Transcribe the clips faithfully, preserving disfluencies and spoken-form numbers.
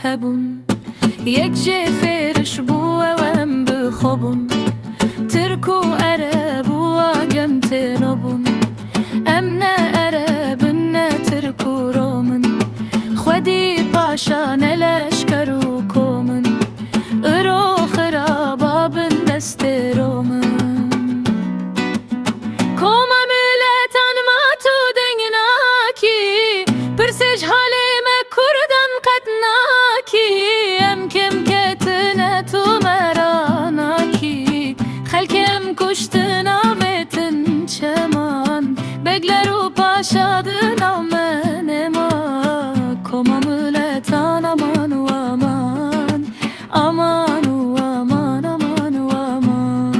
hebûn. Yek jê fêriş bû ew em bi xwe bûn. Tirk û Ereb û Acem têno bûn. Em ne Ereb in, ne Tirk û Rom in. Xwedî paşa ne leşker û kom in. Îro xiraba bin destê Rom in. Koma miletan ma tu deng nakî, pirsê ji halê me Kurdan qet nakî. Em kêm ketine tu me ra nakî, xelkê em kuştin avêtin çeman, begler û paşa di nav me nema. Koma miletan aman û aman. Aman û aman, aman û aman.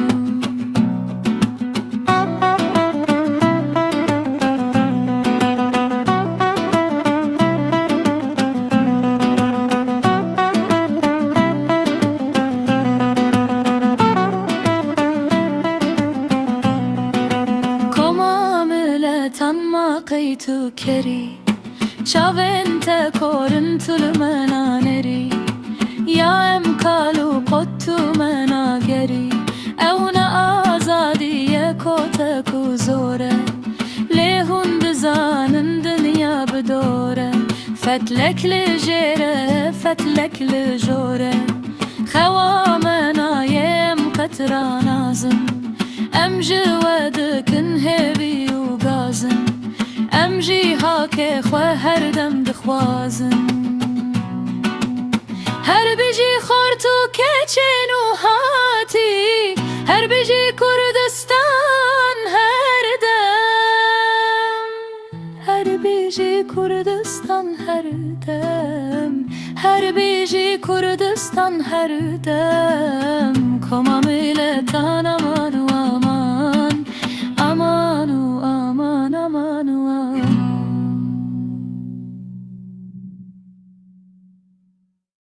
Koma miletan ma qey tu kerî. Çavên te korin tu li me nanerî. Ya em kal û qot tu me nagerî. Ew ne azadî ye, kotek û zor e. Lê hûn dizanin dinya bi dor e. Fetlek li jêr e, fetlek li jor e. Xewa me nayê em qet ranazin. Em ji we dikin hêvî û gazin. Em jî hakê xwe her dem dixwazin. Her bijî xort û keçên û hatî, her bijî Kurdistan her dem. Her bijî Kurdistan her dem. Her bijî Kurdistan her dem. Koma miletan ama